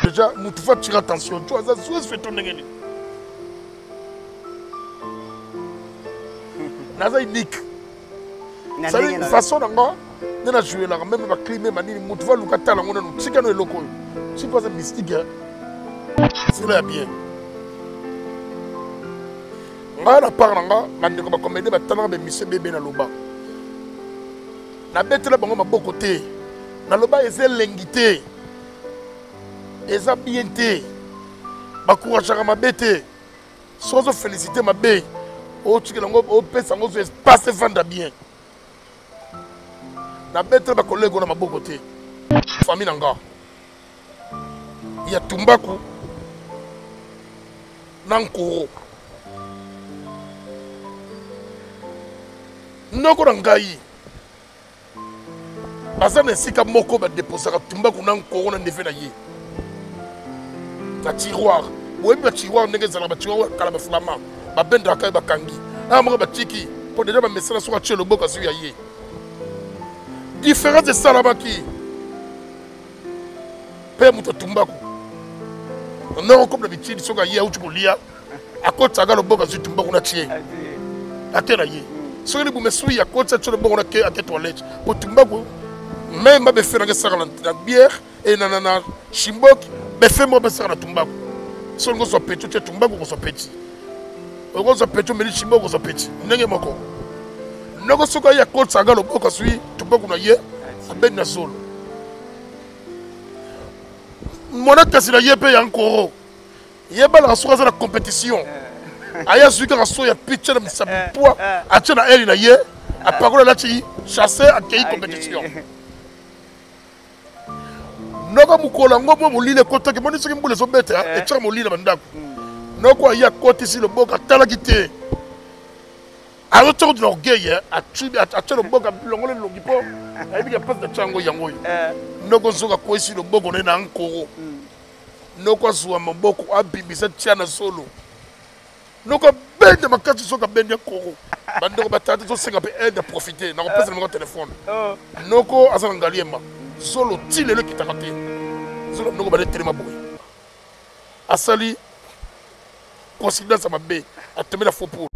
Déjà mutu fa tira attention tu aza zues feto ndenge nini naza unique sali façon na nga nde na jouelaka meme baclime manini mutu fa luka tala yango nanu tika no eloko oyo si mpo aza mystique solo ya bien. Ngai na part na nga, bandeko bacomédien batalaka baémission bebe na loba nabetela bango maboko te, naloba eza elengi te, eza bien te, bacourageaka mabe te. Soki ozofélicité mabe, otikela yango, opesa yango zo espace evanda bien. Nabetela bakolege na maboko te. Famille na nga ya tumbaku na nkoro noko na ngai baza na esika moko badeposaka tumbaku na nkoro na neve na ye na tiroir. Boyebi ba tiroir ndenge ezalaka, ba tiroir kala baflama babendaka ye bakangi awa moko batiki mpo deja bamesana, soki atie loboko azwi ya ye. Différence esalamaki mpe moto atumbaku noko comme d'habitude, soki aye auti kolia akotisaka loboko azwi tumbaku na tie ate na ye. Soki libumu esui akotisa atie loboko na ke ate toilette po tumbaku meme babefe nanga esaka na bière e na shimboki befe moko besaka na tumbaku. Soki olingi ozwa peti otie tumbaku, okozwa peti, okozwa peti, omeli shimboki okozwa peti ndenge moko. Noko soki aye akotisaka loboko azwi tumbaku na ye abendi na zolo mwana kasi na ye mpe ya nkoro yebalaka. Soki aza na compétition aye azwi kaka so ya pitie na misapi poa atie na ele na ye apakola alati chasse akei compétition. Noko mokolo yango mwa molili ekotaki, moni soki mbula ezobeta etiaka molili na bandako. Noko aye akotisi loboko atalaki te, azotia kutu na orgueil, atie loboko alongoli elongi mpo ayebi ke mpasi natia yango yango oyo. Noko nzoka akweyisi loboko na ye na nkoro. Noko azwa maboko abimisa tia na zolo, noko abenda makasi, soki abendi nkoro. Bandeko batata tosenga mpe aide, aprofite nakopesa na moko telefone. Noko aza na ngaliema, zolo ti lelo ekitaka te. Zolo noko bale telema boye, asali coïncidence ya mabe, atombe na faux pour.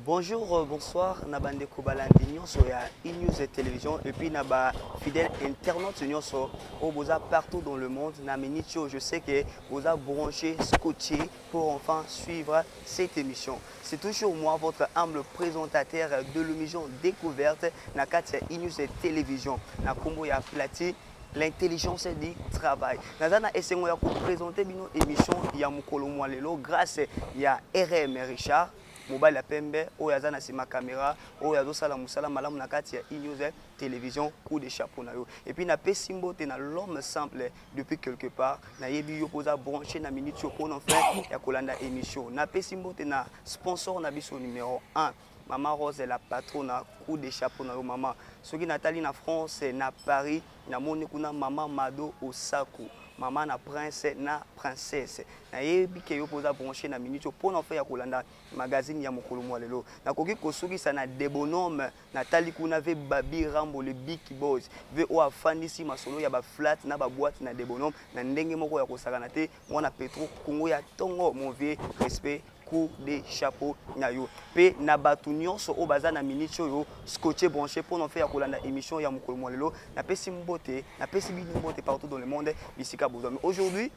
Bonjour, bonsoir na bandeko balandi nyonso ya E-News Télévision et puis na ba fidèles internautes nyonso oyo boza partout dans le monde. Na minute oyo, je sais que boza branché, scotché pour enfin suivre cette émission. C'est toujours moi, votre humble présentateur de l'émission Découverte na kati ya E-News Télévision, na kombo ya Plati, l'intelligence du travail. Naza na esengo ya koprésenter bino émission ya mokolo mwa lelo grâce ya RM Richard, mobali ya pembe oyo aza na nsima caméra, oyo azosala mosala malamu na kati ya E-News Télévision. Coup de chapeau na yo. Et puis napesi mbote na l'homme simple depuis quelque part, nayebi yo mpoza branché na minute oyo mpona fin ya kolanda émission. Napesi mbote na sponsor na biso numéro 1, Mama Rose la patronne, coup de chapeau na yo mama. Soki natali na France, na Paris, namoni kuna mama Mado Osako, mama na prince na princesse. Nayebi ke yo mpoza branché na minute oyo mpona fin ya kolanda magazine ya mokolo mwa lelo. Nakoki kosukisa na debonhomme, natali kuna ve Babi Rambo le big boys, ve oyo afandisi masolo ya baflat na baboite na debonhomme na ndenge moko ya kosakana te. Mwana Petro Kongo ya ntongo, mon vieux, respect, coup de chapeau na yo mpe na bato nyonso oyo baza na minute oyo scotché, branché mpona mfe ya kolanda émission ya mokolo mwa lelo. Napesi mbote, napesi bino mbote partout dans le monde bisika bozwa. Mais aujourd'hui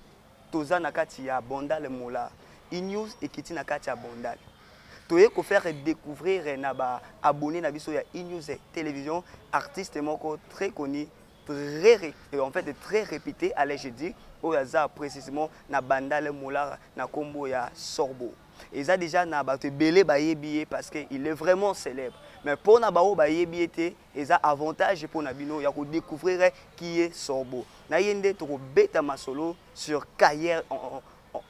toza na kati ya Bandal Mola, E-News ekiti na kati ya Bandal. Toye ko faire découvrir na ba abonné na biso ya E-News Télévision, artiste moko très connu, très en fait très répété, allez je dis, oyo aza précisément na Bandal Molar na kombo ya Sorbo. Eza déjà na bato ebele bayebi ye parce que il est vraiment célèbre. Mais pour na bao bayebi ye te, eza avantage pour na bino ya ko découvrir qui est Sorbo. Na ye nde toko beta masolo sur carrière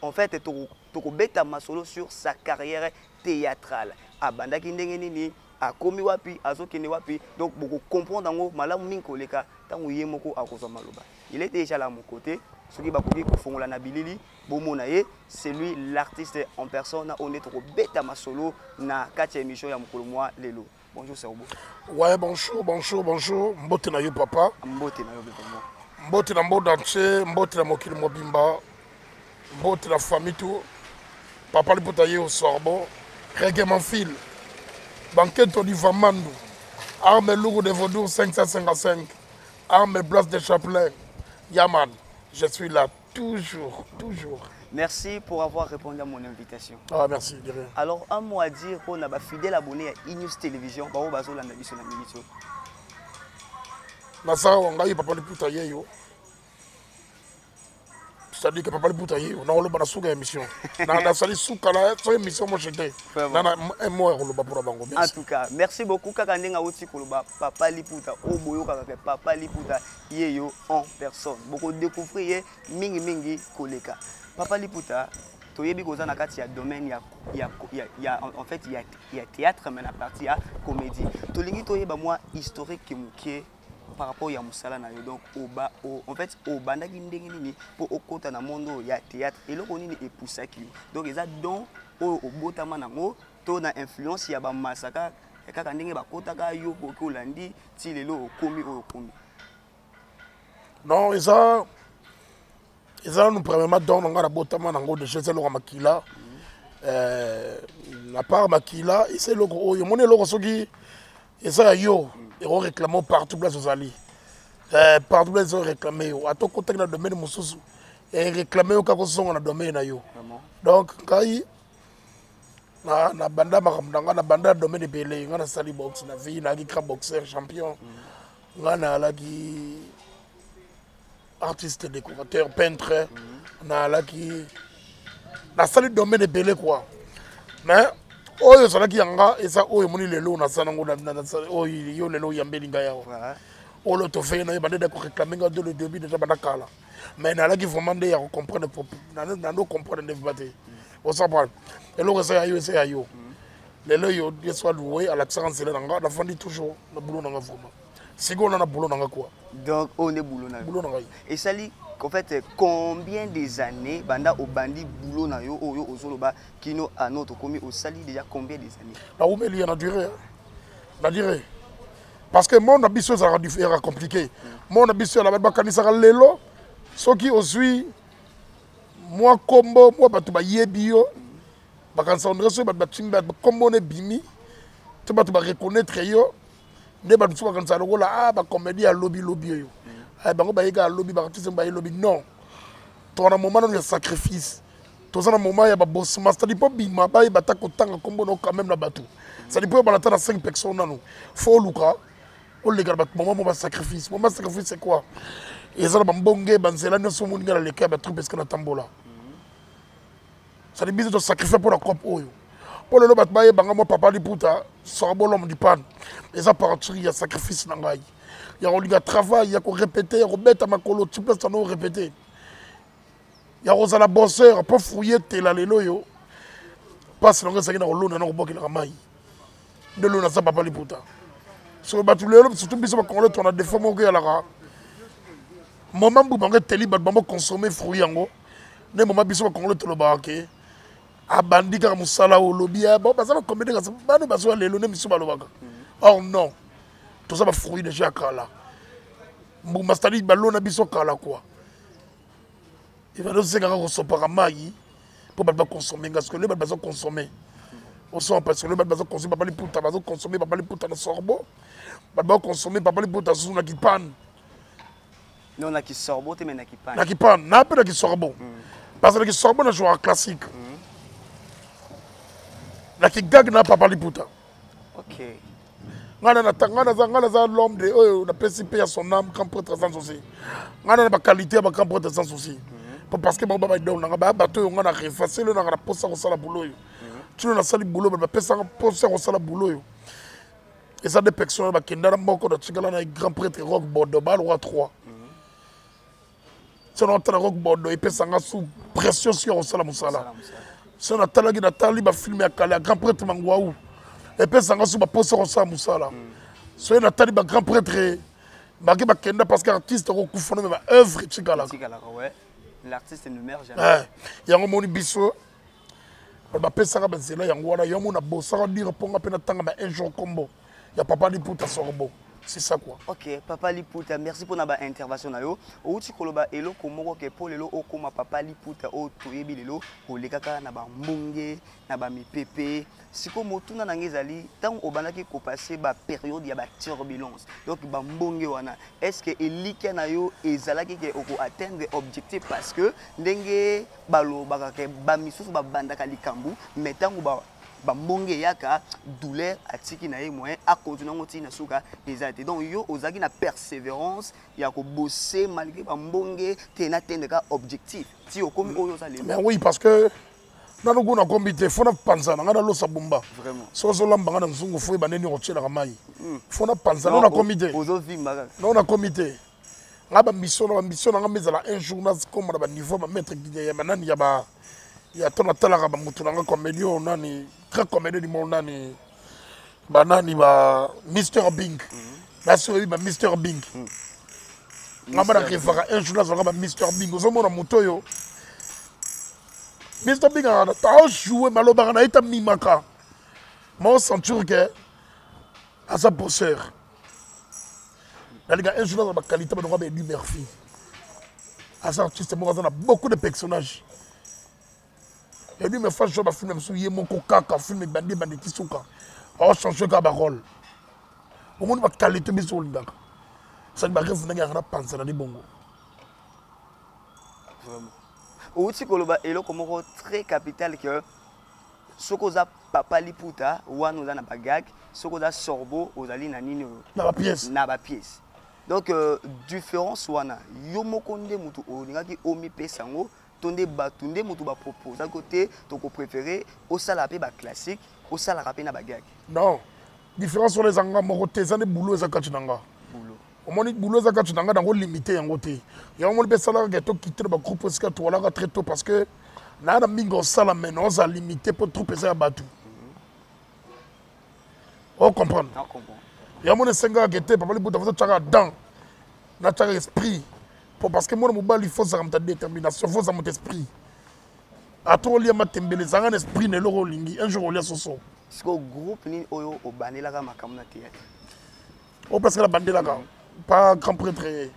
en fait toko beta masolo sur sa carrière théâtrale. Abandaki ndenge nini, akomi wapi, azokende wapi, donc boko comprendre yango malamu mingi koleka ntango ye moko akozwa maloba. Il est déjà là à mon côté. Soki bakoki kofongola na bilili bomona ye, c'est lui l'artiste en personne. On est tokobeta masolo na kati ya émission ya mokolo mwa lelo. Bonjour Sorbo. Ouais, bonjour, bonjour, bonjour. Mbote na yo papa. Mbote na yo vraiment. Mbote na monde entier, mbote na mokili mobimba, mbote na famille tout. Papa Liputa ye au Sorbo, Reggae Manfil, Banqueto di Vamandu, Arme Lourd de Vaudour 555, Arme Place de Chaplin, Yaman, je suis là toujours, toujours. Merci pour avoir répondu à mon invitation. Ah, merci, de rien. Alors, un mot à dire pour nos fidèles abonnés à E-News Télévision, bao bazo landa biso na minute. Naza wa ngai papa Liputa yeyo. C'est-à-dire que papa Liputa yeyo, na oloba na suka émission. Na na sali suka la so émission moi j'étais. Na na un mot ya koloba pour bango. En tout cas, merci beaucoup kaka ndenga oti koloba papa Liputa o boyo kaka papa Liputa yeyo en personne. Boko découvrir mingi mingi koleka. Papa Liputa toyebi koza na kati ya domaine ya ya ya, ya en fait ya, ya théâtre mais na partie ya comédie. Tolingi toyeba moi historique mokie par rapport ya musala na yo. Donc oba o, en fait obandaki ndenge nini po okota na monde ya théâtre, eloko nini epusaki yo? Donc eza don oyo obotama nango to na influence ya ba masaka kaka ndenge bakotaka yo boki olandi ti lelo okomi oyo okomi? Non, eza eza nanu premièrement don na ngai nabotama nango déjà, eza eloko ya makila. Na part makila, eza eloko oyo omoni eloko soki eza ya yo ekoréclame partout place ozali. Partout place ezoréclame yo, ata okotaki na domaine mosusu eréclame yo kaka ozonga na domaine na yo. Donc ngai na banda makambo na ngai na banda ya domaine ebele. Ngai nasali boxe na vie, nayaki grand boxeur champion, ngai nayalaki artiste décorateur peintre, nayalaki nasali domaine ebele quoi. Mais oyo ezalaki yanga eza oyo omoni lelo naza nango oyo yo lelo oyambeli ngai awa oyo tofei na ye bande koréclame ngai dès le début déjà banda kala. Mais nalaki vraiment nde ya kocomprendre, nando comprendre nde va te osapana eloko eza ya yo, eza ya yo lelo yo. Dieu soit loué, alakisaka nzela na nga, nafandi toujours na boulot na nga vraiment sikoyo na na boulot na nga quoi. Donc oyo nde boulot na yo? Boulot na ngai. Esali en fait combien des années banda obandi boulot na yo oyo ozoloba kino ano tokomi, osali déjà combien des années? Naumeli ya na durée, na durée, parce que monde na biso ezalaka ezalaka compliqué. Monde na biso ya bato bakanisaka lelo soki ozwi mwa kombo, mwa bato bayebi yo, bakanisa ondire soki bato batimbi bato kombo wana ebimi to bato bareconnaître yo nde bato mosusu bakanisaka lokola ah bacomédie ya lobi lobi oyo bango bayeka ya lobi, baartiste baye lobi. Non, toza na moment nano ya sacrifice, toza na moment ya babosema, c'est-à-dire mpo bima bayeba ata kotanga kombo na quand même na bato, c'est-à-dire mpo oyebana ata na 5 personnes nano fo oluka oleka na bato moment mo basacrifice. Moment sacrifice, c'est quoi? Eza na bambonge banzela nyonso omoni ngai naleka ya batroupe esika natambola, c'est-à-dire biso tosacrifie mpo na cope oyo mpo lelo bato bayebanga mwa papa Liputa Sorbo, l'homme du pan. Eza partir ya sacrifice na ngai ya kolinga travail, ya korépéter, ya kobeta makolo ti place tano orépéter, ya kozala bosseur mpo fruit etela lelo oyo. Mpasi nango ezalaki na kolonda na kobwakelaka mai nde lelo naza papa Liputa. Soki bato lelo, surtout biso bacongolais, tona défaut moko eyalaka moma mbu bango eteli bato bango consommer fruit yango nde moma biso bacongolais tolobaka ke abandi kaka mosala oyo olobi bon baza bacomédie kasi bano bazwa lelo nde miso balobaka. Or non, toza bafruit déjà ya kala, mbuma, c'est-à-dire balona biso kala quoi. Ebanda osengaka kosopaka mai mpo bato bakonsome nga sikoyo, nde bato bazokonsome osoma parce que bato bazokonsome papa Liputa, bazokonsome papa Liputa na Sorbo, bato bakonsome papa Liputa susu na Kipane. Non, na Kisorbo te, mais na Kipane. Na Kipane na mpe na Kisorbo, parce que na Kisorbo na jouaka classique. Na kigag na Papa Liputa. Ok. Nga na nga naza nga naza l'homme de oyo napesi mpe ya son âme, grand prêtre sans souci. Nga na baqualité ya bagrand prêtre sans souci. Po parce que bango babaidole nanga, baya bato oyo nga na refase lelo nanga na mposa kosala boulot oyo. Tino nasali boulot, bato bapesanga mposa kosala boulot oyo. Eza de personnes oyo bakenda na moko, natikala na grand prêtre Rock Bodo, balwa 3. So naotala Rock Bodo, epesanga sous pression soki ya kosala mosala. So natalaki, natali bafilme ya kala ya grand prêtre Mangwau, epesanga so baposa kosala mosala. Soki natali bagrand prêtre bake bakenda, parce que artiste akokufa no, me baœuvre etikalaka. Etikalaka, ouais. L'artiste ne meurt jamais. Yango moni biso bapesaka banzela yango wana. Yo mona bosaka dire mponga mpe natanga ma un jour kombo ya Papa Liputa Sorbo, c'est ça quoi. Ok, Papa Liputa, merci mpona baintervention na yo. Outi koloba eloko moko ke mpo lelo okóma Papa Liputa oyo toyebi lelo, olekaka na bambonge na bamipepe. Sikoyo motuna na ngai ezali: ntango obandaki kopasser bapériode ya baturbulence, donc bambonge wana, est ce que elikya na yo ezalaki ke okoatteindre objectif? Parce que ndenge balobaka ke bamisusu babandaka likambo, mais ntango bambonge eyaka, douleur, atiki na ye, moyen akontinue yango ntina suka eza te. Donc yo ozalaki na persévérance ya kobose malgré bambonge te, natende ka objectif ti okomi oyo oza lelo? Mais oui, parce que nanu kuna kombi te, fo napanzana ngai nalosa bumba. Vraiment. Soki ozolamba ngai na nzungu, fo yeba ndeni okotielaka mai. Fo napanza nano nakomi te. Ozovimba kaka. No, nakomi te. Ngai bambition na ngai mezala un jour nakoma na baniveau bamaître ya banani ya ba ya to natalaka bamutu na ngai comédie oyo, nani, grand comédien du monde, nani, banani, ba Mister Bing. Nasi oyebi ba Mister Bing. Ngai mba narêvaka un jour nazalaka ba Mister Bing. Ozomona moto oyo Mister Bing aojoue, malobaka na ye, tamimaka mao sentir ke aza bosseur. Nalinga un jour nazala baqualité banongo ba Eddie Murphy. Aza artiste moko aza na beaucoup de personnages. Eddie Murphy ajoue bafilme mosusu ye moko kaka, film ebandi ebandi ti suka, aochange kaka barole. Omoni baqualité biso olingaka sali barêve ndenge yaka na panza na libongo. Vraiment, outi koloba eloko moko très capital ke soki oza Papa Liputa wana, oza na bagag, soki oza Sorbo, ozali na nini oyo? Na bapièce. Na bapièce. Donc différence wana, yo moko nde motu olingaki omipesa yango to nde bato nde motu baproposaki te tokopréféré osalaka mpe baclassique, osalaka mpe na bagag? Non, différence wana eza nga moko te, eza nde boulot eza kati na nga. Boulot. Omoni, boulot eza kati na nga, nango limité yango te. Yango moni mpe esalaka ke tokite na bagroupe esika towalaka très tôt, parce que naa na mingi osala, mais naoza limité mpo troupe eza ya bato. Ocomprendre? Na comprendre. Yango moni esengaka ke te Papa Liputa fo tiaka dan, natiaka esprit po parce que mwana mobali fo ozalaka moto ya détermination, fo oza moto esprit. Ata olia matembele, ezalaka na esprit na eloko olingi, un jour olia soso. Sikoyo groupe nini oyo obandelaka makambo na théâtre? Oyo parce que nabandelaka pas grand prêtre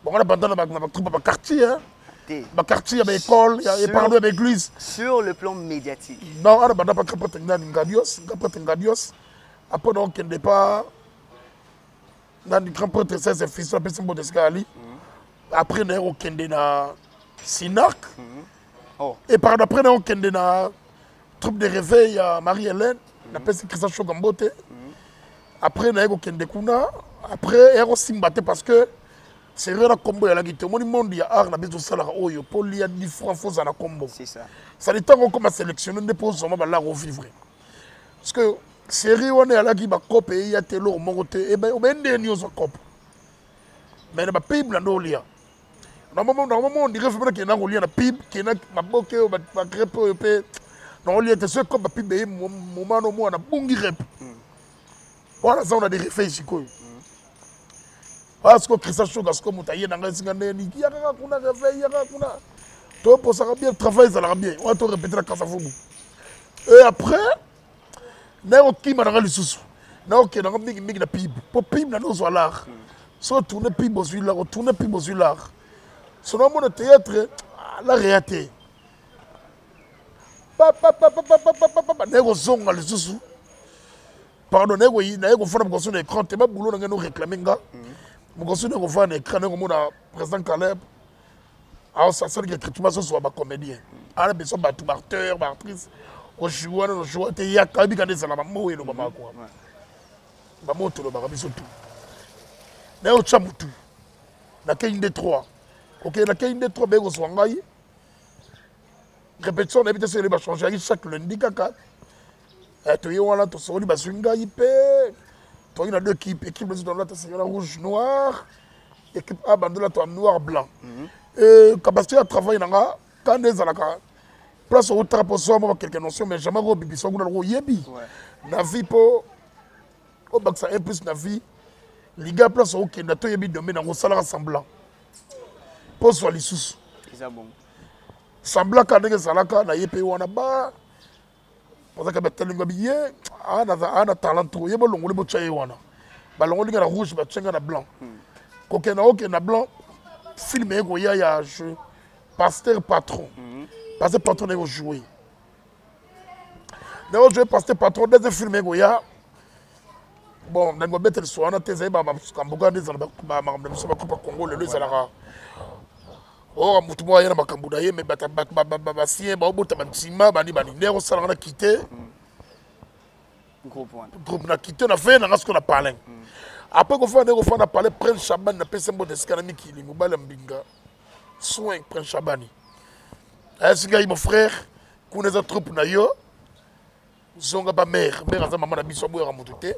bongo, nabanda na batroupe ya baquartier, te. Baquartier ya baécole, pardon, ya baéglise. Sur le plan médiatique? Non, ana banda pa grand prêtre nani, Ngadios, grand prêtre Ngadios. Après naokende pa nani, grand prêtre 16 fils, apesi mbote esika ali. Après naye kokende na Sinac. Oh. Et pardon, après naye kokende na troupe de réveil ya Marie Hélène, napesi Christian Shoga mbote. Après naye kokende kuna, après eya kosimba te, parce que sérieux na kombo eyalaki te. Omoni monde ya art na biso tosalaka oyo, mpo lia 10 francs fo ozala na kombo. C'est ça. Sali ntango okoma sélectionne nde mpo ozwama balaka ovivre, parce que série wana eyalaki bakope eya te, eloko moko te. Obe ndeni ozwa kope, mais na bapib na nde olia. Normalement on dirait vraiment kenda kolia na pib, kenda maboke oyo, bagrepe oyo mpe naolia te. Soki kope bapib eye moment no mwana bungi rep wana aza wana de réveil. Sikoyo wana sikoyo Christian Shoga, sikoyo moto aye na ngai esinga ndenge ya kaka kuna réveil ya kaka kuna, toposaka bien, travail ezalaka bien wana, torépéte na Kasavubu. Et après naye kokima na ngai lisusu, naokende yango mingimingi na pib, mpo pib na nozwa lar. So otourne pib, ozwi lar, otourne pib, ozwi lar. So naomona théâtre lar eya te, papapapapapapapa. Naye kozonga lisusu, pardon, naye kofanda mokoso na écran te. Babulo na ngai no réclame nga mokoso, naye kofanda na écran, naye komona président Caleb asalaki recrutement azozwa bacomédien ana besoin bato, baacteur, baactrice. Kojoue wana nojoue te, yaka oyebika nde ezala bamo elobamaka kua bamo tolobaka biso tu. Naye otya motu nakei nde 3, kokende nakei nde 3, baye kozwa ngai répétition. Nayebi te soki ele bachange yaki chaque lundi kaka. Toye wana, tosokoli, bazwi ngai mpe toyaki na deux équipe. Équipe biso tolata sengola rouge noir, équipe A bandolata noir blanc. Capacité ya travail na nga kanda ezalaka place outaka mpo zwa mwa quelque notion, mais jamais kobibisa kuna loko oyebi na vie mpo obakisa un plus na vie. Liga place okenda to oyebi domaine yango, osalaka semblant mpo ozwa lisusu semblant kaka ndenge ezalaka. Na ye mpe wana ba bazalaka batalinga biye aa na talent trop ye, bolongoli, botya ye wana. Balongoli nga na rouge, batya nga na blanc. Kokenda okende na blanc, film ye koya ya jeu Pasteur Patron. Pasteur Patron naye kojoue, naye kojoue Pasteur Patron. Deuxième film ye koya, bon, ndenge babetela liso wana te, ezali bamakambo kaka nde ezala makambo na biso bagroupe ya Congo lelo. Ezalaka oyoka motu moko aye na makambo na ye, mais bato basien baobota bantima bani bani nde akosalanga na kite groupe na kite na veye nanga siko na palin. Après kofanda nde kofanda palin, Prince Chabani, napesi mbote esika na mikili, mobali ya mbinga soin. Prince Chabani ayasi ngai: "Mon frère, kuna eza troupe na yo, zonga." Bamare mare aza mama na biso, aboyaka motu te.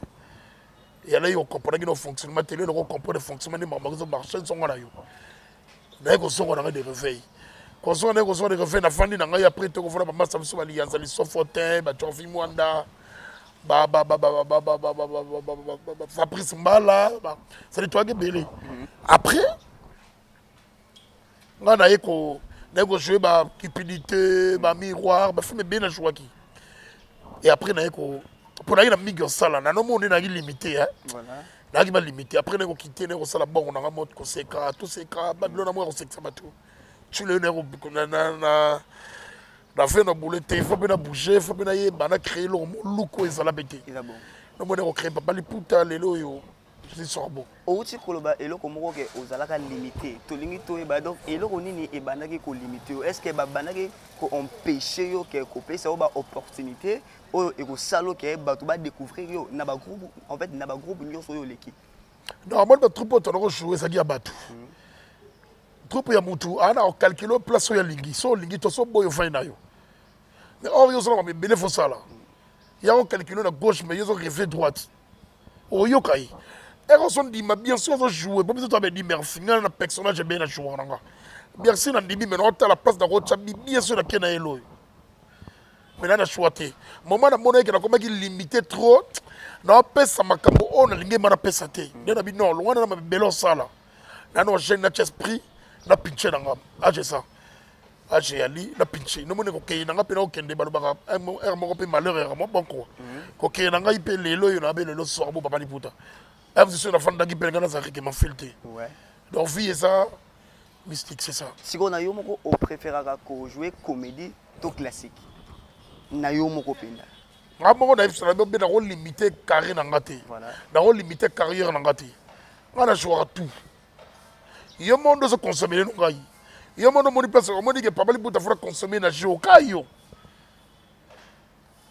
Eyalaki kocomprendre na fonctionnement te, lelo kocomprendre fonctionnement nde makambo ezomarche. Nzongo na yo, naye kozonga na ngai de réveil, kozonga naye kozonga de réveil, nafandi na ngai. Après tokofanda bamasa biso, baliyanza lisofo te, batorvi mwanda, Fabrice Mbala, cest toyaki ebele. Après ngai naye ko naye kojoue bacupidité, bamiroir, bafilm ebele najouaki. Et après naye ko mpo nayaki na mingi osala nanomona nde nayaki limité, nayaki balimité. Après naye kokite, naye kosala bongo nanga moto koseka, toseka babilo na moko ya kosekisa bato. Tule naye na fe na boule te, faut mpe na bouger, faut mpe nayeba na créer eloko moluku ezala mpe te. Namoni kocréer Papa Liputa, lelo oyo je sorbo. Outi koloba eloko moko ke ozalaka limité. Tolingi toyeba donc eloko nini ebandaki kolimite yo. Est ce que babandaki koempêche yo ke kopesa yo baopportunité oyo ekosala ke bato badécouvrir yo na bagroupe, en fait na bagroupe nyonso oyo oleki? Non, amoni batroupe oyo tona kojoue ezalaki ya bato. Troupe ya mutu aa na kocalcule place oyo alingi, so olingi to so boyo ofai na yo. Mais or yo ozala ebele, fosala ya kocalcule na gauche, mais yo ozo droite, oyoka ye ere ozondima. Bien sûr ozojoue po biso to abedi merci ngai na personnage ebele na joueur na nga. Bien sûr nandimi, mais naotala place nakotya bi. Bien sûr nake na ye loyo, mais na na choix te. Moment namona eke nakomaki limité trop, naopesa makambo oyo nalingi ema napesa te nde na bino longwana na mabele osala nano jeune natia esprit na pinche na nga age ça age yali na pinche nomoni kokei na nga mpe nakokende. Balobaka ere moko mpe malheur ere mo bon quoi. Kokei na ngai mpe lelo oyo nabe lelo sorbo Papa Liputa fc nafandaki mpe ngai nazalaki mafile te. Donc vie eza mystique, c'est ça. Sikoyo na yo moko, opréféraka kojouer comédie to classique na yo moko mpenza? Nga moko nayebisa na mpe nakolimite carré na nga te, nakolimite carrière na nga te. Nga na jouaka tout. Yo mondo ozoconsommer lelo ngai, yo mondo omoni place omoni ke Papa Liputa fona consommer na jeu oka yo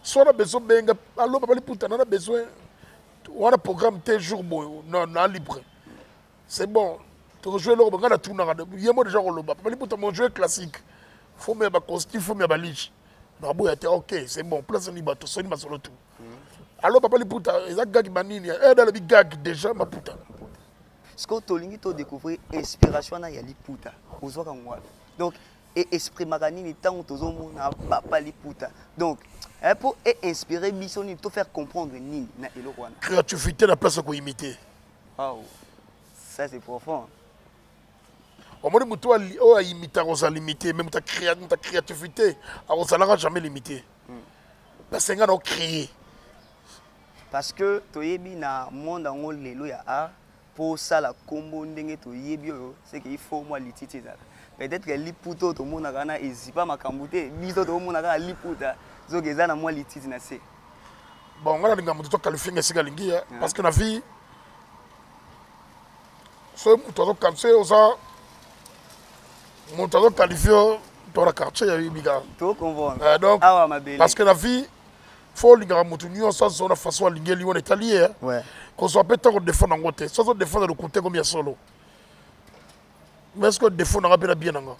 so na besoin benga: "Allo Papa Liputa, na besoin wana programme te jour boye na libre." C'est bon, tokojoue eloko ngai natunaka ye mo déjà koloba: "Papa Liputa, mo joue classique, faut me ya bacostume, faut me ya balige." Naboya te, ok, c'est bon, place ni bato soni masolo tout. "Allo Papa Liputa, eza gag banini ede?" Alobi gag déjà maputa. Sikoyo tolingi todécouvrir inspiration wana ya liputa, ozwaka ngo wapi? Donc eexprimaka nini ntango tozomona Papa Liputa? Donc mpo einspire biso nini, to faire comprendre nini na eloko wana? Créativité na place ya koimite. Wow. Ça c'est profond. Omoni motu oyo aimitaka kozala limité, mais moto ya créativité akozalaka jamais limité, parce que nga na ocréer. Parce que toyebi na monde yango lelo ya art, mpo osala nkombo ndenge toyebi oyo, c'est que il faut mwa lititi ezala. Peut-être que liputa oyo tomonaka wana ezipa makambo te. Biso tomonaka kaka liputa, soki eza na mwa lititi na se. Bon, nga nalinga moto toqualifie nga esika alingi, parce que na vie soki moto soki oza moto azoqualifie yo To na quartier ya yebi kaka. To comprendre. Donc, awa mabele. Parce que la vie, faut olingaka motu nyonso azwa na façon alingeli wana etali ye. Ouais. Kozwa mpe ntango defendre yango te. Soki ozodefendre lokuta ekomi ya solo. Mais est-ce que défaut nanga mpe na bien nanga?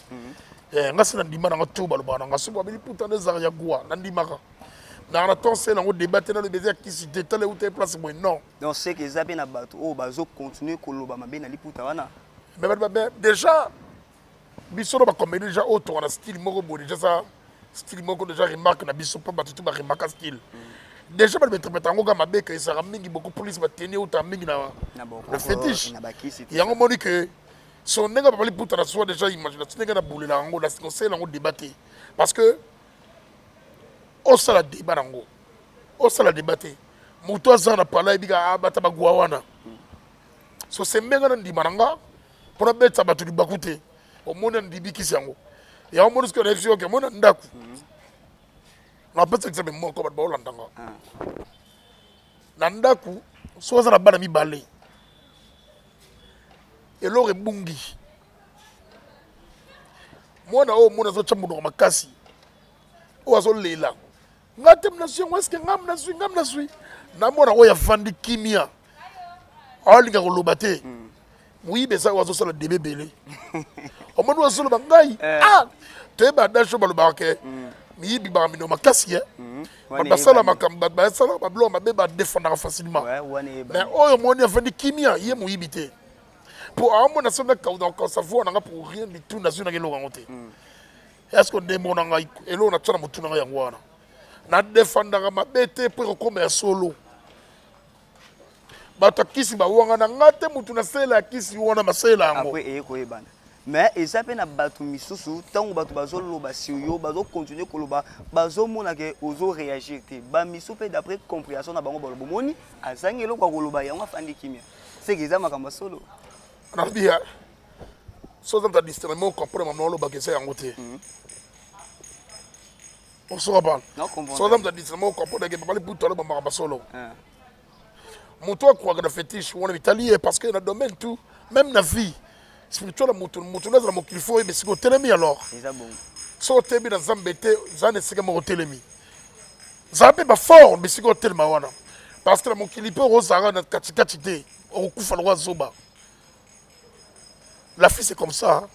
Eh, nga se nandima nanga tout balobaka nanga soki babeli puta nde ezalaka ya gwa nandimaka. Nanga na temps se nango débat te nalobi eza ya kisi te tala euta place boye non. Donc c'est que eza mpe na bato oyo bazocontinue koloba mabe na liputa wana. Mais bato babe déjà biso na bacomédie déjà oyo toka na style moko boye déjà ça style moko déjà remarque na biso mpo bato tu baremarka style. Déjà bato bainterprète yango kaka mabe ke ezalaka mingi beaucoup plus bateni euta mingi na na fétiche. Yango moni ke so ndenge papa liputa na soi déjà imagination ndenge na bulela yango na osala yango débat te parce que osala débat nango osala débat te moto aza na pala ayebika abata bagwa wana so sembenga na ndima na nga mpona betisa bato libaku te omoni andibikisi yango yango omoni soki nayebi soki omoni na ndako napesa exemple moko bato baolanda nga na ndako soki aza na bana mibale eloko ebungi mwana oyo omoni azotya monoko makasi oyo azolela nga te mnazwi yango eske nga mnazwi nga mnazwi na mwana oyo avandi kimia aolinga koloba te moyibi eza oyo azosala debe ebele omoni oyo azoloba ngai ah toyeba adage oyo balobaka ke miyibi baka mino makasi ye bato basala makambo bato basala babiloko mabe badefendaka facilement mais oyo omoni avandi kimia ye moyibi te po aomona so nakausa voi nanga pour rien du tout nazwi nanga eloko yango te. Est-ce que ndembo na ngai eloko natya na motu na ngai yango wana nadefendaka mabe te mpo ekokoma ya solo bato ya kisi bawanga na ngai te motu nasela ya kisi wana masela yango après eye koyebana mais eza mpe na bato misusu ntango bato bazoloba sur yo bazocontinue koloba bazomona ke ozoréagir te bamisu mpe d'après compréhension na bango baloba omoni azangi eloko ya koloba yango afandi kimia seke eza makambo ya solo. Nalobi ya so oza moto ya discernement ocomprendre mama olobaka eza yango te. Osoka bana so oza moto ya discernement ocomprendre ke papa liputa aloba makambo ya solo. Moto akwaka na fétiche wana bitali ye parce que na domaine tout même na vie spirituelle moto moto naza na mokili fo oyeba esika otelemi alors so otelemi na nzambe te za na esika moko otelemi zala mpe bafort bisika otelema wana parce que na mokili mpe okozalaka na katikati te okokufa lokola zoba. La fille c'est comme ça.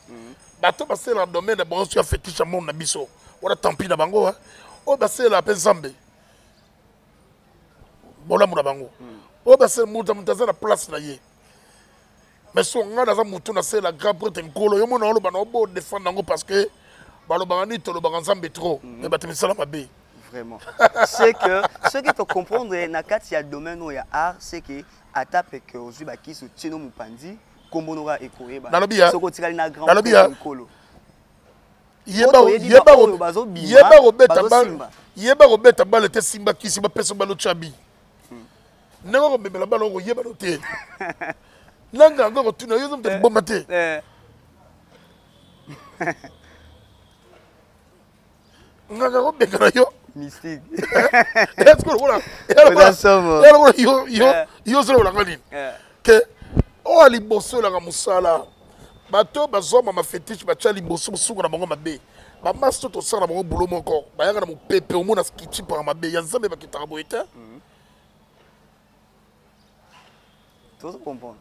Bato basela domaine na bango ya fétiche ya monde na biso wana tant pis na bango oyo basela mpe nzambe bolamu na bango oyo basela moto moto aza na place na ye mais so ngai naza motu nasela grand prêtre nkolo yo mona oloba na obo défendre yango parce que balobaka nini tolobaka nzambe trop mais bato misala mabe. Vraiment c'est que ce que tu comprendre na kati ya domaine oyo ya art c'est que ata pe que ozwi bakisi otie no mopanzi kombo noka ekoyeba nalobi ya soki otikali na grand nalobi ya prêtre nkolo yeba kobeta bale te simba kisi bapesa balo tya bi ndenge okomemela bala okoyeba no te nanga yango akotuna yo oza moto liboma te nganga akobeka na yo mystique est-ce que lokola yo ozolobelanga nini ke oyo ya liboso elaka mosala bato bazwama mafetiche batya liboso mosuku na bango mabe bamasi to tosala na bango bulo moko bayaka na mopepe omona kiti mpaka mabe ya nzambe bakitaka boye te. Tozo comprendre.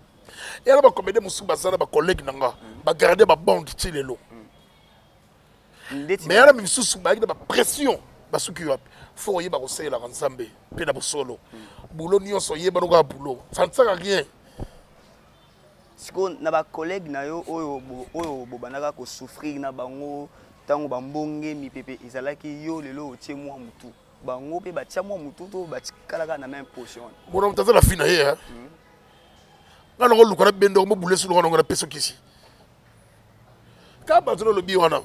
Yana bacomédien mosusu baza na bacollègue na nga bagarde babande ti lelo mais yana misusu bayaki na bapression basuki wapi fo oyeba kosalelaka nzambe mpe na bosolo bulo nyonso oyeba nokaa bulo ça ne sert à rien. Sikoyo na bacollègue na yo oyo oyo bobandaka kosouffrir na bango ntango bambonge mipepe ezalaki yo lelo otie mwa motu bango mpe batia mwa motu to batikalaka na même position wana. Mona moto aza na fi na ye nga nango luka na bendoko mobule suluka nango na peso kisi ka bato nalobi wana.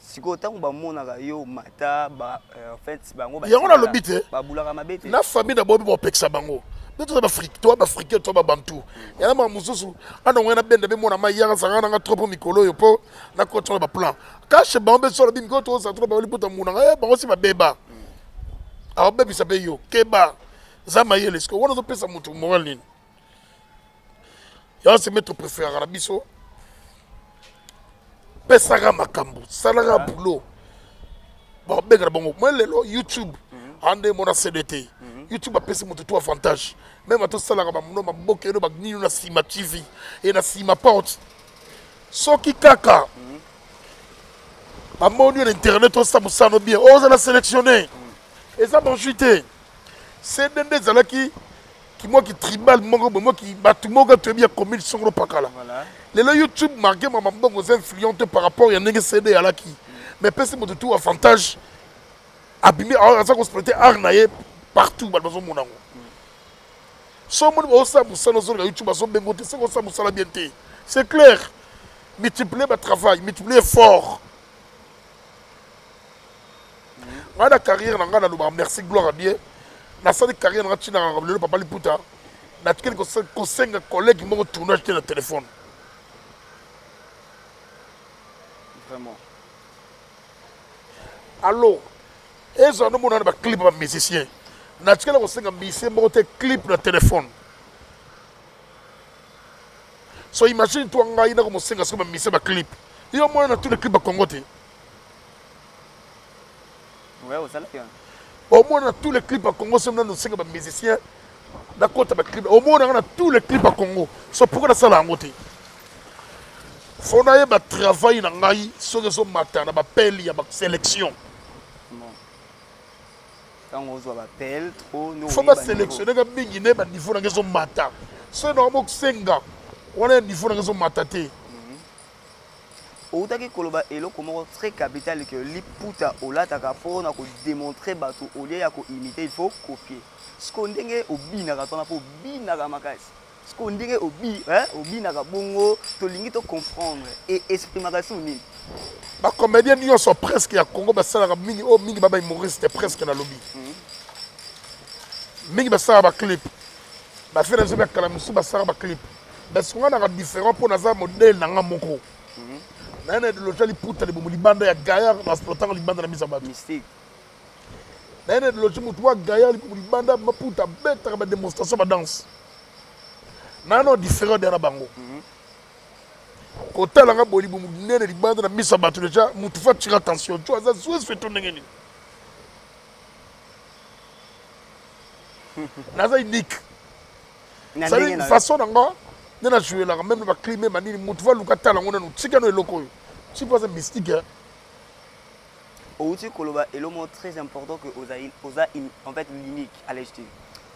Sikoyo ntango bamonaka yo mata ba en fait bango yango nalobi te babulaka mabe te na famille na bango mpe bapekisa bango mpe toza baafrike toa baafricain toa babantu yana makambo mosusu anongo na benda mpe mona mai yaka zalaka nanga trop mpo mikolo oyo mpo nakotana baplan kashe bango mpe solo bimiko tozala trop bango liputa munanga bango si babeba akobebisa mpe yo keba za mayele sikoyo wana ozopesa moto moral nini yango se maître préféraka na biso. Pesaka makambo, salaka boulot, babengana bango. Moi lelo YouTube ande mona cd te. YouTube apesi moto to avantage, même ata osalaka bamono maboke eno banini na nsima TV e na nsima porte, soki kaka bamoni yo na internet, osala mosala no bien, ozala sélectionné. Eza bonjui te. Cd nde ezalaki kimwa kitribal moko boye, mwa bato moko toyebi ya commune songolo pakala. Lelo YouTube, marke mama mbongo, eza influent te par rapport ya ndenge CD alaki, mais pesi moto tout avantage, abimi, aza koexploite art na ye partout, bato bazomona yango. So omoni baosala mosala, ozoleka YouTube, azobengo te, soki osala mosala bien te. C'est clair, multiplier batravail, multiplier effort. Ngai na carrière na ngai, nalobaka merci, gloire à Dieu, nasali carrière na ngai ntina lelo. Papa Liputa, natikali kosenga collègue moko tournage te na téléphone. Vraiment. Allo, ezala nomona na baclip ya bamusicien, natikali kosenga musicien moko te clip na téléphone. So imagine toi, ngai nako mosenga soki bamusicien baclip, yo mona na tous les clip bakongo te. Ouais, osalaki wana. Omona na tous les clips ya Congo, soki nano osenga bamusicien nakota baclip, omona nga na tous les clips ya Congo. So pourquoi nasala yango te? Fo nayeba travail na ngai soki ezomata na bapele ya basélection. Bon. Ntango ozwa bapele trop. Fo basélectionne nga mingi nde baniveau na ngai ezomata. Soki nanga mosenga wana ya niveau na ngai ezomata te. Outaki koloba eloko moko très capital, que liputa olataka mpo na kodémontrer bato, au lieu ya koimiter, il faut copier. Siko ndenge obinaka twana, mpo obinaka makasi, siko ndenge obinaka bongo, tolingi tocomprendre e exprimaka su nini? Bacomédien nyonso presque ya Congo basalaka mingi, oyo mingi baba humoriste presque, nalobi mingi basalaka baclip. Bafe na biso bakala mosusu basalaka baclip, parce que nga naka différent mpo naza modèle na nga moko. Naye na idéologie ya liputa libumu libanda ya gaillard, na exploitanga libanda na misa bato. Mystique. Naye na idéologie motu wa gaillard, libumu libanda, maputa, abetaka badémonstration, badanse. Naye na différent deya na bango. Kotala nga boye, libumu nene libanda na miso ya bato, déjà motu fa tira attention to aza zwezwe to ndenge nini. Naza unique. Na Sali ndenge na yo. Façon na nga nde najouelaka, même na baclip, même banini, motu fa luka tala yango nanu, tika no eloko oyo ti po aza mystique, hein. Outi koloba eloko moko très important, que oza en fait l'unique à l'HT.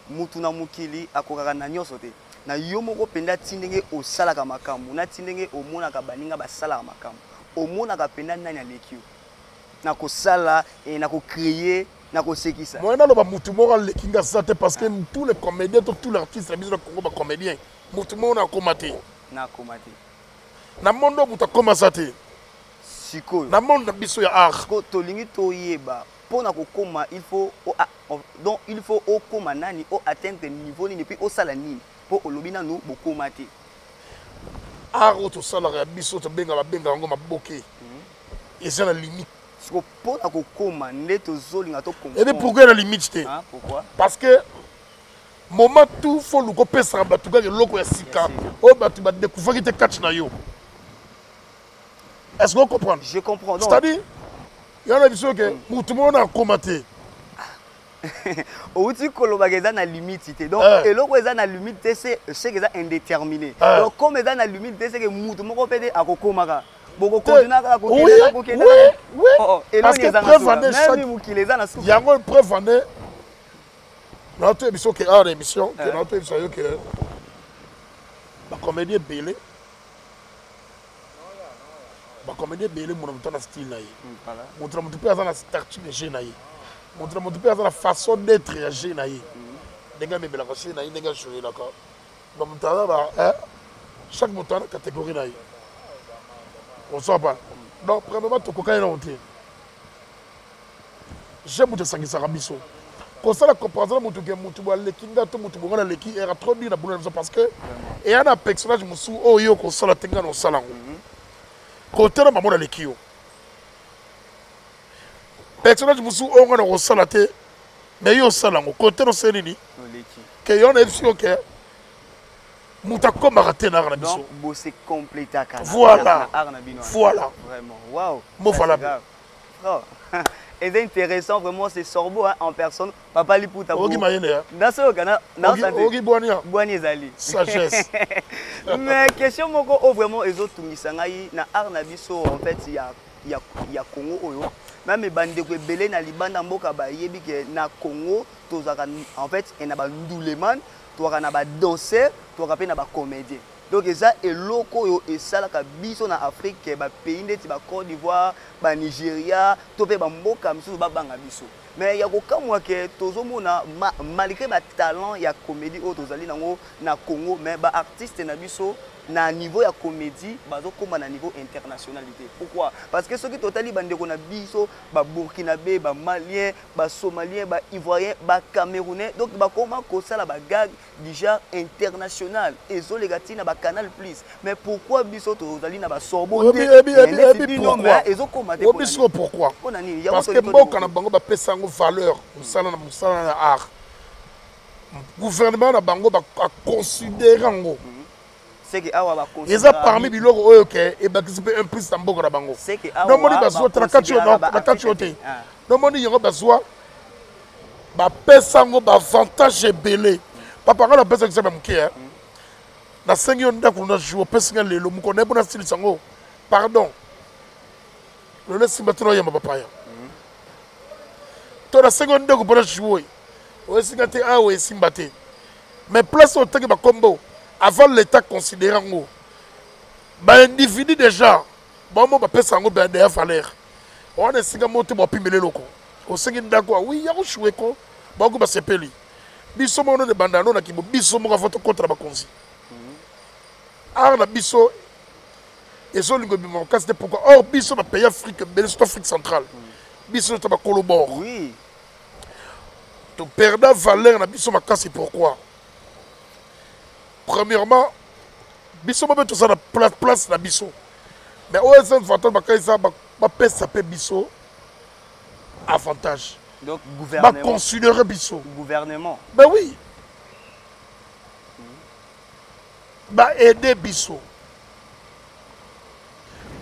Mutu na mokili akokaka na nyonso te. Na yo moko mpenza, ti ndenge osalaka makambo, na ti ndenge omonaka baninga basalaka makambo, omonaka mpenza nani aleki yo na kosala e na kocréer, na kosekisa? Moyen naloba motu moko aleki nga aza te, parce que tous les comédiens to tous les artistes na biso na Congo, bacomédien, motu moko na akóma te. Nakoma te. Na monde oyo moto akóma aza te. Sikoyo Na monde na biso ya art. Sikoyo tolingi toyeba, mpo na kokóma, il faut donc il faut okóma nani, o atteindre niveau nini, puis osala nini mpo olobi nanu bokóma te? Art oyo tosalaka ya biso, tobenga, babengaka yango maboke, eza na limite. Siko mpo na kokóma nde tozolinga to. Ebi pourquoi na limite te? Hein, pourquoi? Parce que moment tout fo luka opesaka bato kaka eloko ya sika. Ya sika. Oyo bato badécouvraki te kati na yo. Est ce que ocomprendre? Je comprends donc. C'est-à-dire yo na biso ke motu moko na akóma te. Outi kolobaka eza na limite te, donc eloko eza na limite te, c'est que eza indéterminé. Donc comme eza na limite te, c'est que mutu moko mpe te akokomaka, bokokontinua kaka kokende, kokende. Oui. Parce que preuve en est, même mokili eza na suka. Yango preuve en est, naotoyebi biso ke awa na émission ke naotoyebisa yo ke bacomédien ebele, bacomédien ebele, mona moto na style na ye, moto na moto mpe aza na statut de jeu na ye, moto na moto mpe aza na façon d'être ya jeu na ye, ndenge amebelaka jeu na ye, ndenge ajoyelaka. Donc moto aza ba chaque moto aza na catégorie na ye, ozoa pa. Donc premièrement, tokokani nango te. Je moto esangisaka biso kosala comparaison na motu ke motu bo aleki nga to motu bongo naleki era trop dire na boulot na biso, parce que eya na personnage mosusu oyo yo kosala te, nga na osala yango. Kote na bango naleki yo, personnage mosusu oyo nga na kosala te, mais yo osala yango, kote na osala nini Oleki. Ke yo nayebi soki oke. Moto akomaka te na art na biso. Donc bose complétaka. Voilà. Art na bino. Voilà. Vraiment. Wow. Mot valable. Oh. C'est intéressant vraiment, c'est Sorbo, hein, en personne. Papa Liputa. Ogi mayele ya. Naso kana na Ogi bwani ya. Bwani ezali. Sagesse. Mais question moko o vraiment ezo tungisa ngai na art na biso en fait ya Congo oyo. Même bandeko ebele na libanda mboka bayebi ke na Congo tozaka en fait na ba nduleman, tozaka na ba danseur, tozaka pe na ba comédien. Donc eza eloko oyo esalaka biso na Afrique, ba pays ndeti ba Côte d'Ivoire, ba Nigeria, to pe ba mboka misusu babanga biso. Mais ya kokamwa ke tozomona malgré ba talent ya comédie oyo tozali nango na Congo, mais ba artiste na biso na niveau ya comédie bazokoma na niveau internationalité. Pourquoi? Parce que soki totali bandeko na biso ba Burkinabé, ba Malien, ba Somalien, ba Ivoirien, ba Camerounais, donc bakoma kosala ba gag du genre international ezoleka ntina ba Canal Plus. Mais pourquoi biso tozali na ba Sorbo te? Ezokoma te. Biso pourquoi? Parce que mboka na bango bapesa yango valeur, mosala na mosala na art. Gouvernement na bango baconsidere yango. Eza parmi biloko oyo ke ebakisi mpe un plus na mboka na bango. Nomoni bazwa te na kati oyo te. Nomoni yango bazwa bapesa yango baavantage ebele. Papa nga napesa exemple moke, nasengi yo ndako na jour opesi nga lelo moko nayebi nasilisa yango, pardon, lelo esimba te naoyamba bapaya. To nasengi yo ndako mpona jour oyo esinga te, awa esimba te. Mais place oyo otangi bakombo, avant l'état considère yango, baindividu déjà bango bapesa yango deya valeur wana. Esika moko te bapimela eloko osengi ndako, awi yango shue ko bango basepeli. Biso moko nde banda no na kimbo, biso moko avant tokɔta na bakonzi, art na biso ezolinga ebima makasi te. Pourquoi? Or biso bapays Afrique ebele, surtout Afrique centrale, biso to bakolo bord toperda valeur na biso makasi. Pourquoi? Premièrement, biso mpe toza na place na biso, mais oyo eza avantage makasi, eza bapesa mpe biso avantage. Donc gouvernement baconsidere biso. Gouvernement. Ben oui, baede biso.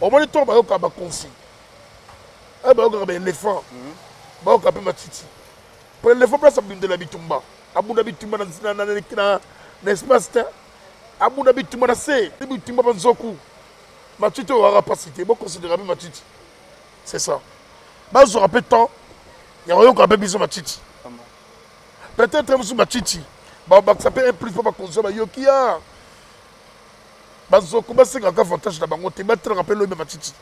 Omoni ntongo bayokaka bakonsi, oyo bayokaka baéléphant, bayoka mpe matiti. Po éléphant, place abundela bitumba, abunda bitumba na espace te, abunda bitumba na se, bitumba banzoku. Matiti oyo waka mpasi te, boconsidera mpe matiti. C'est ça, bazwaka mpe temps ya koyoka mpe biso matiti. Peut-être mosusu matiti babakisa mpe un plus mpo bakonzi bayoki ya bazoko, basengaka avantage na bango te, batelaka mpe lobi matiti.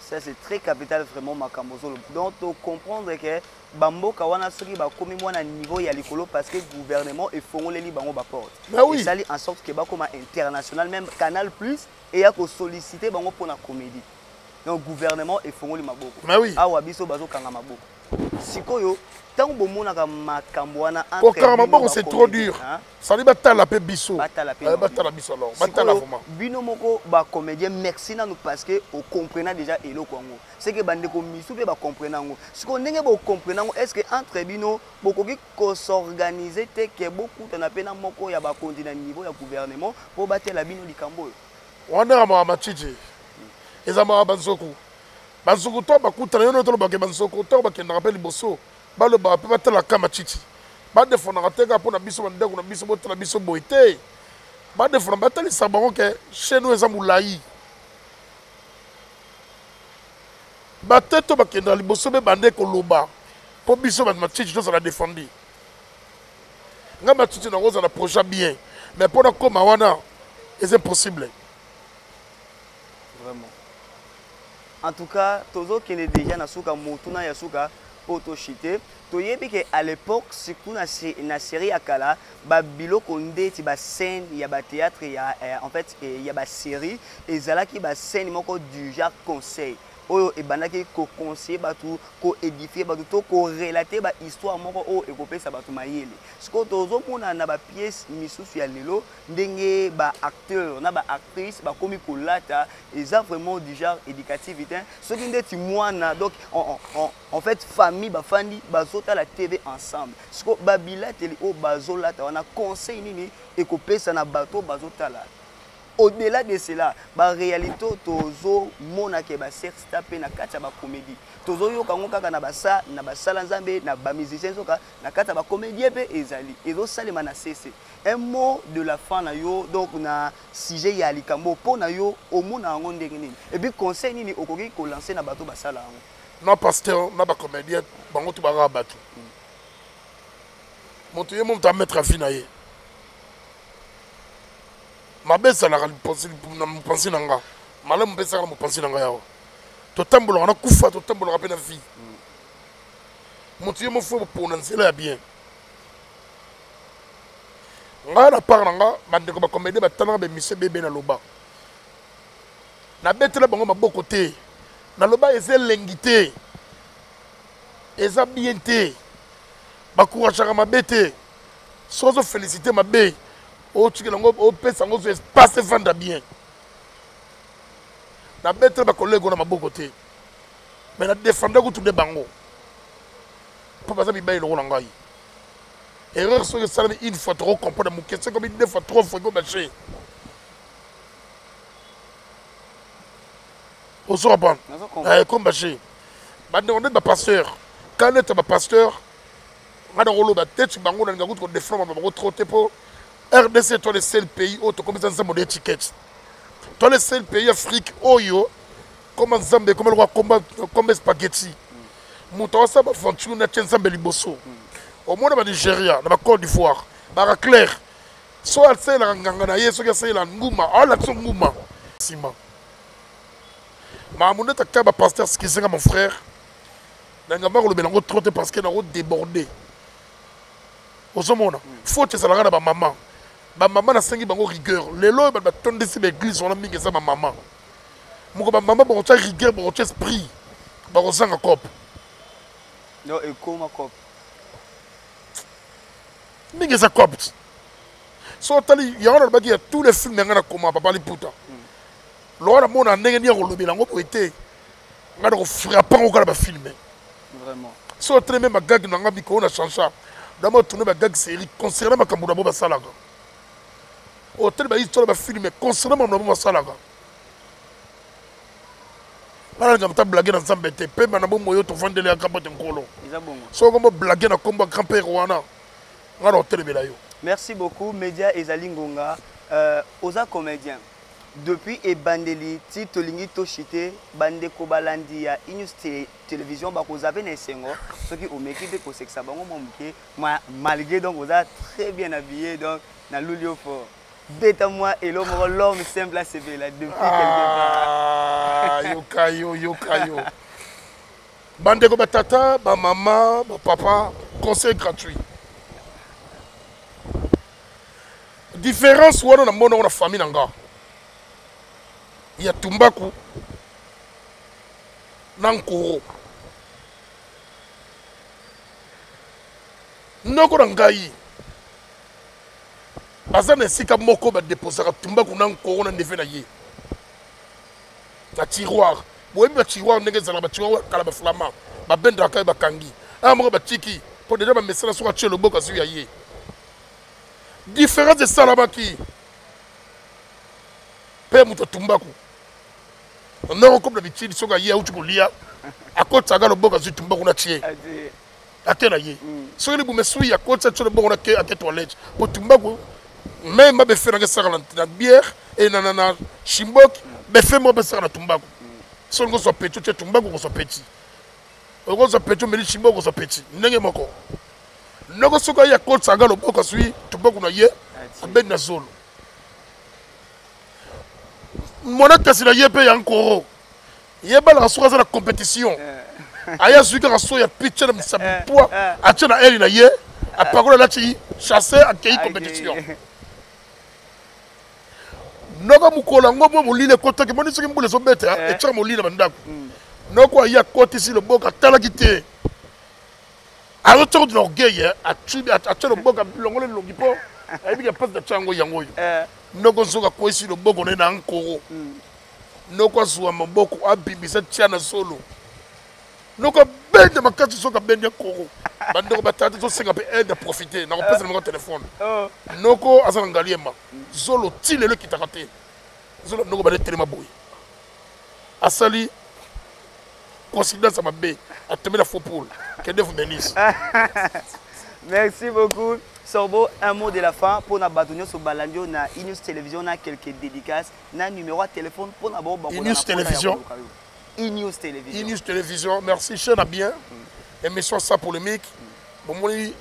Ça, c'est très capital vraiment, makambo ozoloba. Donc to comprendre que bamboka wana, soki bakomi mwana niveau ya likolo, parce que gouvernement efongoleli bango baporte, esali en sorte que bakoma international, même Canal Plus eya kosollicite bango mpona comédie. Donc gouvernement efongoli maboko. Awa biso bazokanga maboko. Sikoyo ntango bomonaka makambo wana, kokanga maboko, c'est trop dur. Sali batala mpe biso, batala biso, alors batala vraiment. Bino moko bacomédien, merci nanu, parce que ocomprena déjà eloko yango. C'est que bandeko misu mpe bacomprena yango. Sikoyo ndenge bocomprena yango, est ce que entre bino bokoki kos'organiser te ke bokutana mpe na moko ya bakonzi na niveau ya gouvernement mpo batela bino likambo oyo? Wana mawa matiti, eza mawa. Banzoku, banzoku to bakutana yo tolobake banzoku ntango bakendaka mpe liboso, balobaka mpe batalaka matiti, badefendaka te kaka mpona biso bandeko na biso. Botala biso boye te, badefenda, batalisa bango ke chaîne oyo eza molai. Bate to bakendaka liboso mpe bande koloba mpo biso bato matiti tozala défendu. Ngai matiti nango ozala projet bien, mais mpo nakóma wana eza impossible. Vraiment, en tout cas tozokende déjà na suka. Motuna ya suka mpo toshite: toyebi ke à l'époque, surtout na série ya kala, babiloko ndeti bascène ya bathéâtre ya en fait ya basérie ezalaki bascène moko du genre conseil. Oyo ebandaki ko conseiller bato, ko édifier bato to ko relater ba histoire moko oyo ekopesa bato mayele. Sikoyo tozomona na ba pièces misusu ya lelo ndenge ba acteurs na ba actrices bakomi kolata, eza vraiment du genre éducatif te. Soki ndeti mwana, donc en fait famille bafandi bazotala TV ensemble, sikoyo babilateli oyo bazolata wana, conseil nini ekopesa na bato bazotala? Au-delà de cela, ba réalité tozo mona ke ba sexta pe na kati ya ba comédie. Tozo yoka ngo kaka na ba sa, na ba sala nzambe, na ba musiciens soka, na kati ya ba comédien pe ezali. Ezo salema na CC. Un mot de la fin na yo, donc na sujet ya likambo po na yo omona yango ndenge nini? Et puis conseil nini okoki ko lancer na bato ba sala yango? Na pasteur, na ba comédien, bango tout ba bato. Moto ye moto a mettre à vie na ye. Mabe ezalaka na mopanzi na nga, malamu mpe ezalaka na mopanzi na ngai. Awa totambolaka na kufa, totambolaka mpe na vie. Moto ye mofo bopona nzela ya bien. Ngai na part na nga, bandeko bacomédien batalaka baémission ebebe, naloba nabetela bango maboko te, naloba eza elengi te, eza bien te, bacourageaka mabe te. Soki ozofélicité mabe, otikela yango, opesa yango zo espace evanda bien. Nabetela bakolege na maboko te, mais nadefenda kutu nde bango mpo baza mibali lokola ngai. Erreur soki esalami une fois, tokocomprendre moke, soki komi deux fois, trois fois, ekobache. Ozo comprendre? Ekombache. Bandeko nde bapasteur, ka nete bapasteur, ngai nakoloba teti bango, nalinga kutu kodefendre bango trop te, mpo RDC toi le seul pays oyo tokomisa nzambe na étiquette. Toi le seul pays Afrique oyo koma nzambe ekoma lokola komba komba spaghetti. Moto asala baventure na tie nzambe liboso. Omona ba Nigeria na ba Côte d'Ivoire baka clair, so asalelaka nganga na ye, soki asalela nguma, aolakisa nguma nsima makambo nde taka bapasteur. Sikisenga mon frère, nanga bakolobela yango trop te parce que nango débordé. Ozomona faute ezalaka na bamama. Bamama, nasengi bango rigueur. Lelo oyo bato batondisi baeglise wana mingi eza bamama moko. Bamama bakotya rigueur, bakotya esprit, bakozanga cope. Donc ekoma cope. Mingi eza cope. So otali yango, nalobaki ya tous les films yanga nakoma Papa Liputa, loka namona ndenge nini ya kolobela yango boye te, ngai nakofrappe yango kaka na bafilme. So otali me bagag na nga mikolo na chancha dama tourne bagag série concernant makambo na bo basalaka, otali bahistoire bafilme concernant makambo na bo basalaka, banalinga mata blague na Nzambe te. Pemba na bomoi oyo tovandeli ya grand te nkolo, soki kombo blague na kombo ya grand père wana, ngai na otelemela yo. Merci beaucoup. Média ezali ngonga. Oza comédien depuis ebandeli ti tolingi toshite. Bandeko balandi ya Inews Télévision bakoza mpe na esengo soki omeki mpe kosekisa bango mwa moke, malgré donc oza très bien habillé. Donc naluli yo fort. Beta mwa elo moko, l'homme simple asepela depuis quelque part. Yoka yo, yoka yo. Bandeko, batata, bamama, bapapa, conseil gratuit. Différence wana namona ngo na famille na nga ya tumbaku na nkoro. Noko na ngai baza na esika moko badeposaka tumbaku na nkoro na ndeve na ye na tiroir. Boyebi batiroir ndenge ezalaka, batiroir kala, baflama babendaka ye, bakangi aya moko batiki mpo deja bamesana, soki atie loboko azwi ya ye. Différence esalamaki mpe moto atumbaku noko komi na bitili, soki aye auti kolia, akotisaka loboko, azwi tumbaku na tie, ake na ye. Soki libumu esui, akotisa tie loboko na ke ake toilette po tumbaku même babefe nanga esaka na bière e na shimboki, befe moko besaka na tumbaku. Soki okozwa peti, otie tumbaku, okozwa peti. Okozwa peti, omeli shimboki, okozwa peti ndenge moko. Noko soki aye, akotisaka loboko, azwi tumbaku na ye, abendi na zolo. Mwana kasi na ye mpe ya nkoro yebalaka, soki aza na compétition, aye azwi kaka so ya pitie na misapi poa, atie na ele na ye, apakola, alati chasse, akei compétition. Noko mokolo yango mwa molili ekotaki, moni soki mbula ezobeta etiaka molili na bandako. Noko aye akotisi loboko, atalaki te, azotia kutu na orgueil, atia loboko, alongoli elongi mpo ayebi ke mpasi natia yango yango oyo. Noko nzoka akweyisi loboko na ye na ankoro. Noko azwa maboko, abimisa, tia na zolo. Noko abende makasi, soki abendi ankoro, bandeko batata tosenga mpe aide, aprofite nakopesa numéro telefone. Noko aza na Ngaliema, zolo ti lelo ekitaka te. Zolo noko bale telema boye, asali coïncidence ya mabe, atombe na faux poule. Que Dieu vous bénisse. Merci beaucoup, Sorbo. Un mot de la fin pour na bato nyonso balandi yo na Inews Télévision, na quelques dédicaces, na numéro ya téléphone pour na bao. Inews Télévision. Inews Télévision. Inews Télévision, merci, chaîne à bien. Émission sans polémique. Bomoni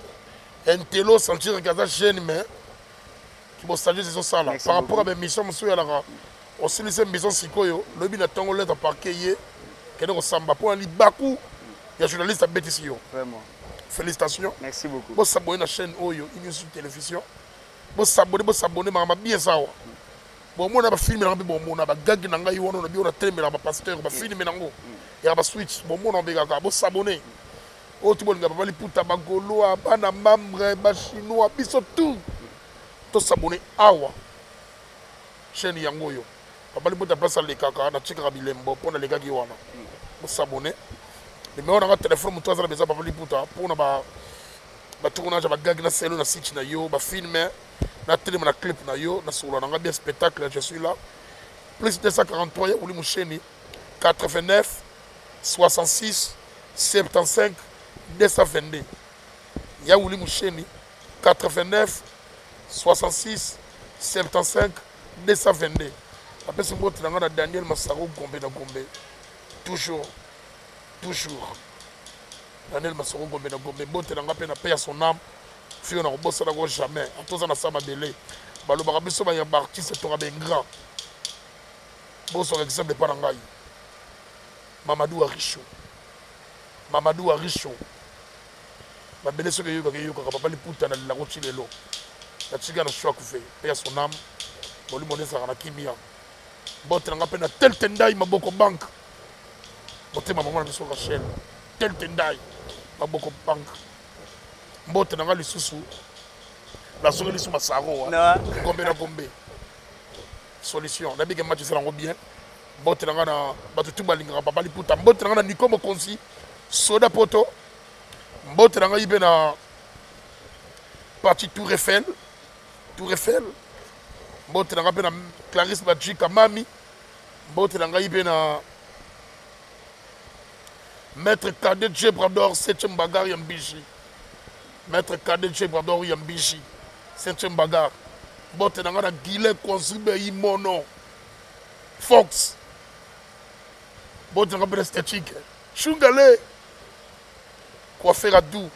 intello sentir que aza jeune, mais bosagesse ezosala par rapport à baémission mosusu oyalaka, osilisi émission sikoyo, lobi na ntongo lettre parquet, ye kende kosamba mpo na libaku ya journaliste abetisi yo. Vraiment. Félicitations. Merci beaucoup. Bosabone na chaîne oyo Inews Télévision, bosabone, bosabone, makambo bien eza awa. Bomona bafilme nanga mpe bomona bagagi na ngai wana na bio, natelemela bapasteur, bafilme nango ya baswitch, bomona obekaka. Bosabone oyo ti bolinga Papa Liputa, bagaulois, bana membre, bachinois, biso tout tosabone awa, chaîne yango oyo. Papa Liputa, place alekaka, natikaka bilembo mpo nalekaki wana. Bosabone, numéro nanga telefone, moto aza na besoin Papa Liputa mpona batournage ya bagagi na selo na site na yo, bafilme na telema na clip na yo, nasolola nanga bien, spectacle, je suis là. Plus 243 ya Wuli Musheni, 89 66 75 222. Ya Wuli Musheni, 89 66 75 222. Apesi mbote na ngai na Daniel Masaro, Gombe na Gombe, toujours, toujours Daniel Masaro, Gombe na Gombe. Mbote na ngai mpe na paix ya son âme, fio na kobosanako jamais. Atoza na sa mabele, balobaka biso baya baartiste toka baingrats. Bozwaka exemple epa na ngai, Mamadou Aricho, Mamadou Aricho. Mabele soki eyokaka, eyokaka. Papa Liputa, na lelako ti lelo, natika na choix kufe, paix ya son âme, molimo nde ezalaka na kimia. Mbote na nga mpe na Tel Tendai, Maboko Bank, motema mama na biso Rachel Tel Tendai, Maboko Bank. Mbote na nga lisusu, nazongi lisusu Masaro, Gombe na Gombe, solution nabike match esala yango bien. Mbote na nga na bato tu balingaka Papa Liputa. Mbote na nga na Niko Mokonzi, soda poto. Mbote na ngai mpe na parti Tour Eiffel, Tour Eiffel. Mbote na ngai mpe na Clarisse Bajika Mami. Mbote na ngai mpe na Maître Cadet Jebrador, 7e bagarre ya Mbiji, Maître Cadet Jebrador ya Mbiji, 7e bagarre. Mbote na ngai na Guilin Konzube Imono Fox. Mbote na ngai mpe na Statique Shungale, coiffeur adu,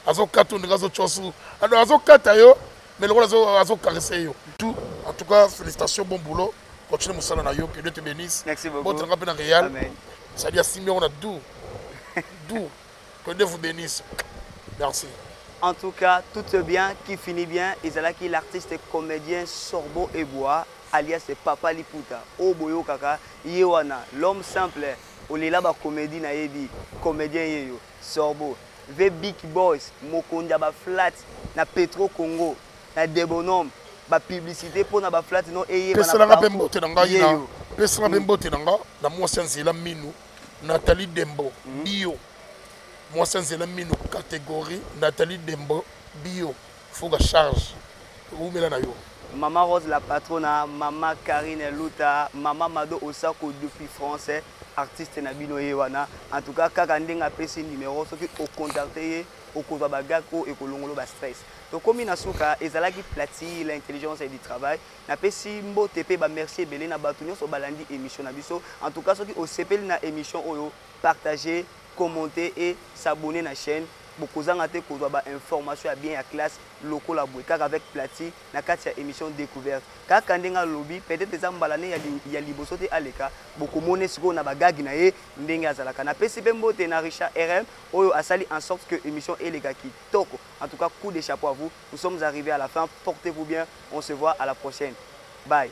azokata ndenge azotyosu, alors azokata yo, mais lokola azocaresse yo tout. En tout cas, félicitations, bon boulot, continue mosala na yo, que Dieu te bénisse. Merci beaucoup. Mbote na ngai mpe na Réal, c'est-à-dire asimbi yango na doux doux. Que Dieu vous bénisse, merci. En tout cas, tout est bien qui finit bien. Ezalaki l'artiste comédien Sorbo Eboa, alias Papa Liputa. Oboyo kaka, yewana, l'homme simple, olela ba comédie na yebi, comédien yeyo, Sorbo. V Big Boys, mokonzi ya ba flat na Petro Congo, na Debonhomme, ba publicité pour na ba flat no eye. Pesalanga mpe mbote na ngai na pesalanga mpe mbote na nga na mwasi ya nzela minu, Nathalie Dembo bio. Mwasi ya nzela minu, catégorie Nathalie Dembo bio, fuga charge, umela na yo. Mama Rose la patrona, Mama Karine Luta, Mama Mado Osako depuis France, artiste na bino ye wana. En tout cas, kaka ndenge apesi numéro, soki ocontacte ye, okozwa bagag oyo ekolongolo ba stress. Tokomi na suka, ezalaki Plati, l'intelligence et du travail. Napesi mbote mpe ba merci ebele na bato nyonso balandi émission na biso. En tout cas, soki osepeli na émission oyo, partager, commenter et s'abonner na chaîne. Bokozanga te kozwa ba information ya bien, ya classe lokola boye, kaka avec Plati na kati ya émission découverte. Kaka ndenge alobi, peut-être eza mbala ne ya liboso te aleka, bokomona sikoyo na bagagi na ye ndenge azalaka. Napesi mpe mbote na Richard RM oyo asali en sorte que émission eleka kitoko. En tout cas, coup de chapeau à vous. Nous sommes arrivés à la fin, portez-vous bien, on se voit à la prochaine, bye.